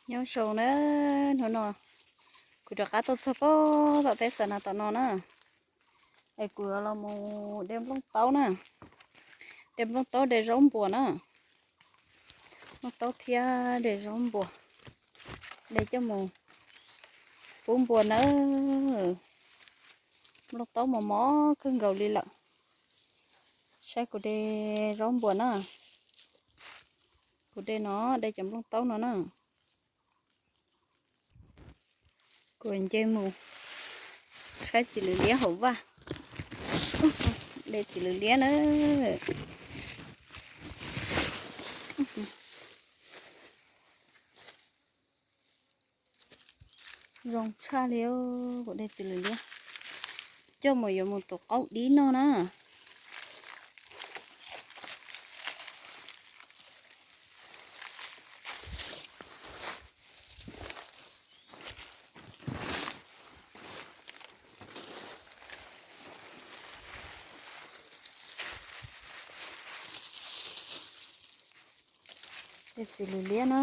Nyob zoo na, hnub no kuv rov qab tuaj txog pem tom teb Xav Nas tom no na, es kuv los mus de nplooj taub na, de nplooj taub de zaub npua na, nplooj taub thiab de zaub npua, de coj mus pub npua nawb. Nplooj taub mos mos kawg nkaus li lawm. Saib kuv de zaub npua na, kuv de no, de cov nplooj taub no na. Kuv nce mus saib txiv lwm liab hauv vaj. De txiv lwm liab na. Zoo tshaj li, kuv de txiv lwm liab coj mus yuav mus tus qaub dib noj na. De txiv lwm liab na.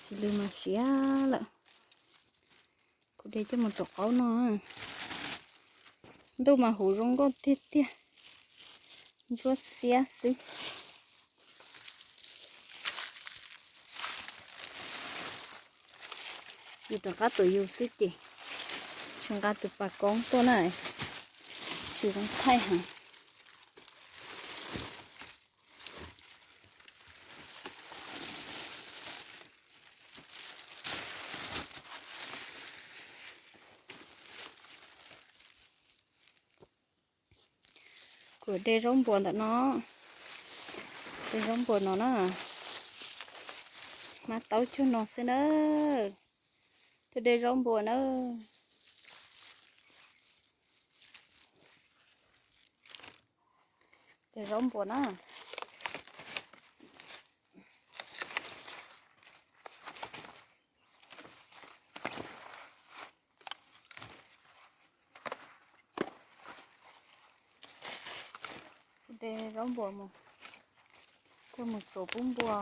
Txiv lwm mas siav lawm. Kuv de coj mus tus qaub no. Ntuj mas huv zoo nkauj tiag tiag, ntsuab xiab xwb. Yus rov qab tuav yus xwb ces tsis nqa tus pas koob tuaj na, tsis zoo thaij heev. Kuv de zaub npua ntawm no, de zaub npua no na, hmab taub cuag no xwb na. Tuaj de zaub npua na. De zaub npua na. De zaub npua mus, coj mus tsuav pub npua.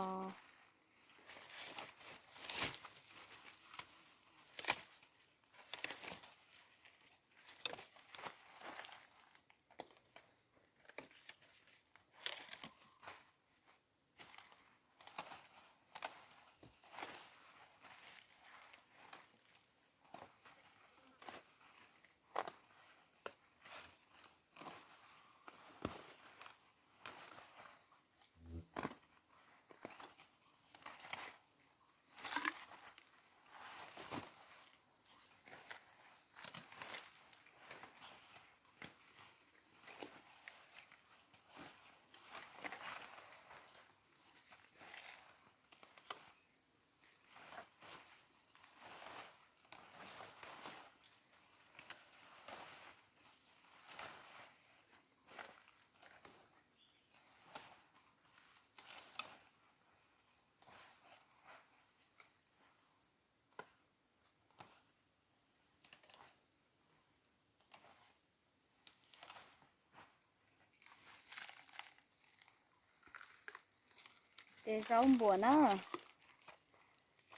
De zaub npua na,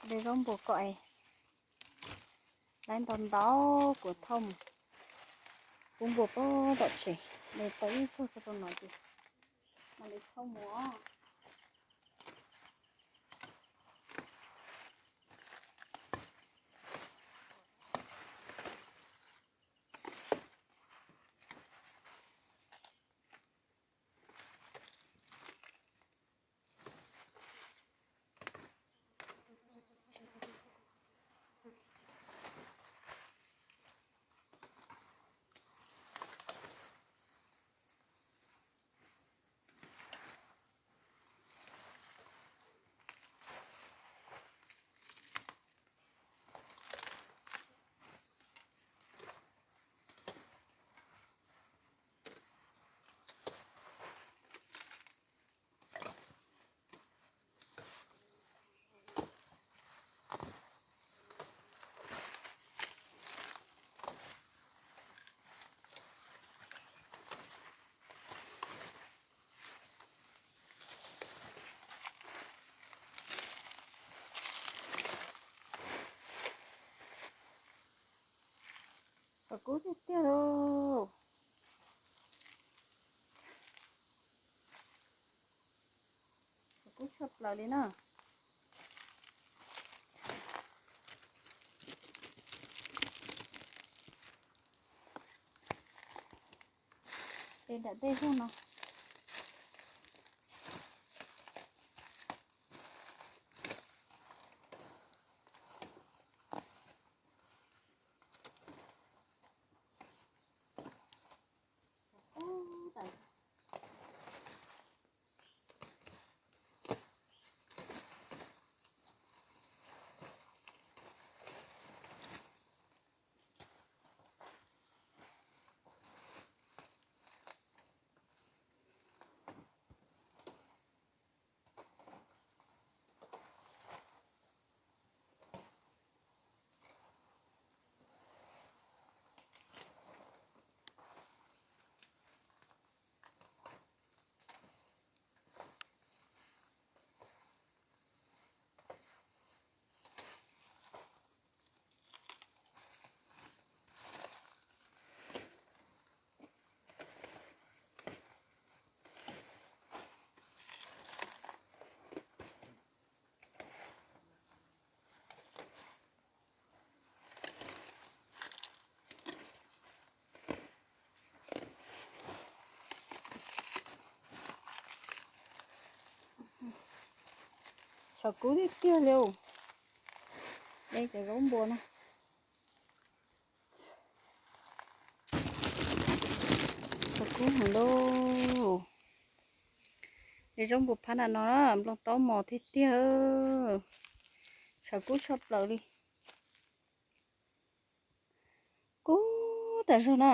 de zaub npua kom laib ntau ntau kuv thauj mus pub npua pem tom tsev. De tau ib tsuag tso rau no ces mam li thauj mus. Tshav kub tiag tiag lauj. Tshav kub tshaj plaws li na. Es nram dej zog no. Tshav kub tiag tiag li. De cov zaub npua no. Tshav kub heev lauj. De zaub npua phab nram no, nplooj taub mos tiag tiag. Tshav kub tshaj plaws li. Kub tas zog na.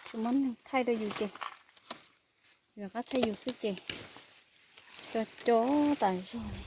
Tsis muaj neeg thaij rau yus ces, rov qab thaij yus xwb ces co co tas zog li.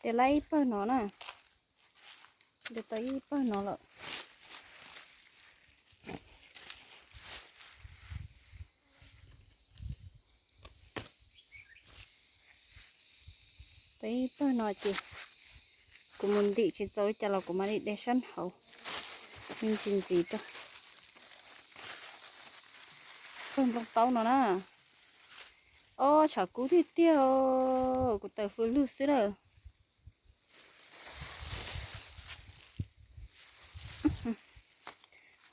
Ces lawv ib pawg no na, de tau ib pawg no lawm. Tau ib pawg no ces kuv mus ntim tsis txaus li cas los kuv mam li de sab hauv, me ntsis ntxiv rau. Pawg nplooj taub no na. Ob, tshav kub tiag tiag, kuv tawm fws lug xwb lawm.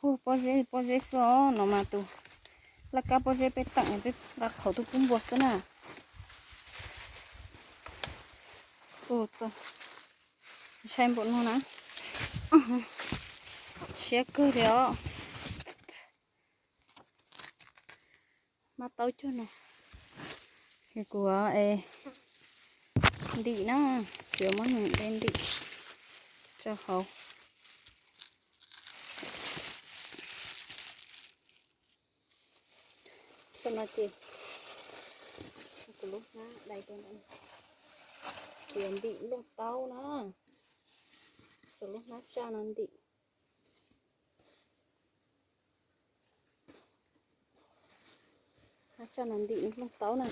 Hu pob zeb, pob zeb xwb os, no mas tus laj kab pob zeb peb teem peb nqa qhauv tuaj pub npua xwb na. Ua txog ntshai npaum no na, siab kawg li os. Mab taub cuag no, es kuv es ntim na, kuv yuav muab nws de ntim rau hauv. Tam no ces kuv lub hnab dai rau ntawm no, kuv yuav ntim nplooj taub na, xuas lub hnab tsaj no ntim. Hnab tsaj no ntim nplooj taub na.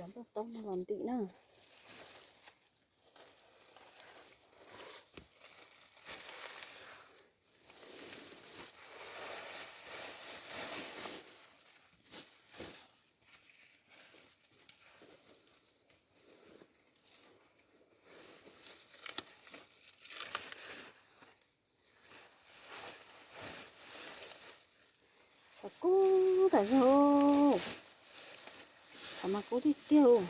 Nplooj taub no los ntim na. Tshav kub tas zog, tshav mas kub tiag tiag.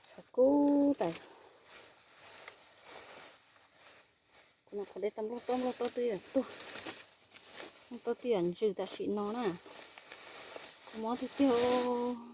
Tshav kub tas. Kuv no qhov dej tau nplooj taub, nplooj taub twb yog tuag, nplooj taub twb yog ntsws tam sim no na. Kub mob tiag tiag.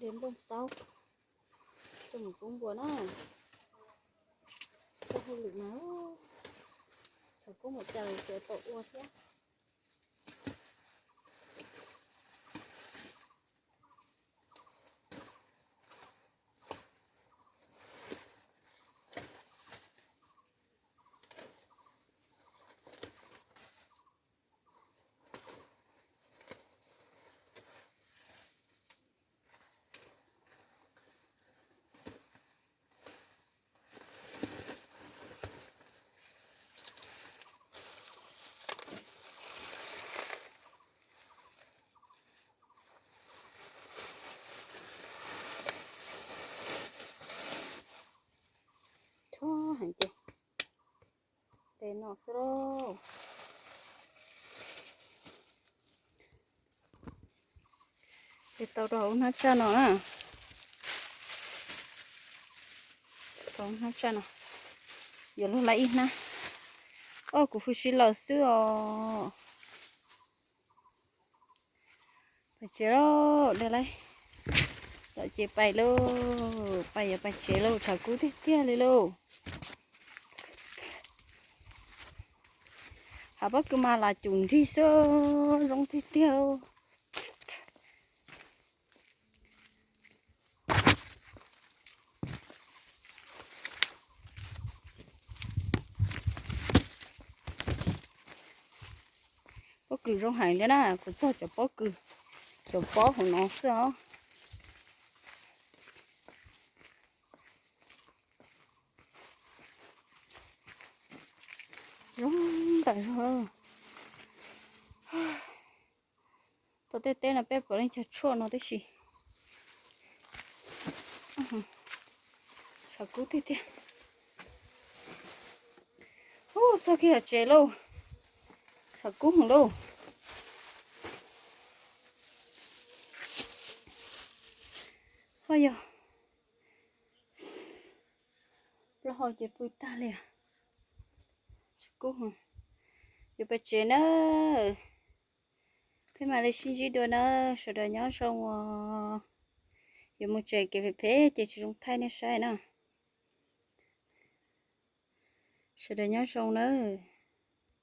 De nplooj taub coj mus kub npua na. Tau hauj lwm mas, tshav kub mus cas tseem tau ua thiab. Txhob heev ces, tes no xwb lauj. Tes tau rau hauv hnab tsaj no na. Rau hauv hnab tsaj no, yuav luag lawm ib hnab. Os, kuv hws si lawm xwb os. Pais tsev lauj, de lawm. Tom ces pais lauj, pais yuav pais tsev lauj, tshav kub tiag tiag li lauj. Hav pob kws mas lam cum nrig xwb, zoo tiag tiag. Pob kws zoo heev li na, kuv txog cov pob kws, cov pob hauv no xwb os. Zoo ntawm zog. Tau tej teb no peb puav leej cog tshuaj no tib si. Tshav kub tiag tiag. Ub, txog kiag tsev lauj. Tshav kub heev lauj. Ho yog plaub hau ces pw tag li. Tshav kub heev. Yuav pais tsev na. Peb mam li sib ntsib dua na. Sawv daws nyob zoo os. Yuav mus tsev kev phem phem ces tsis zoo thaij nej saib na. Sawv daws nyob zoo nawb.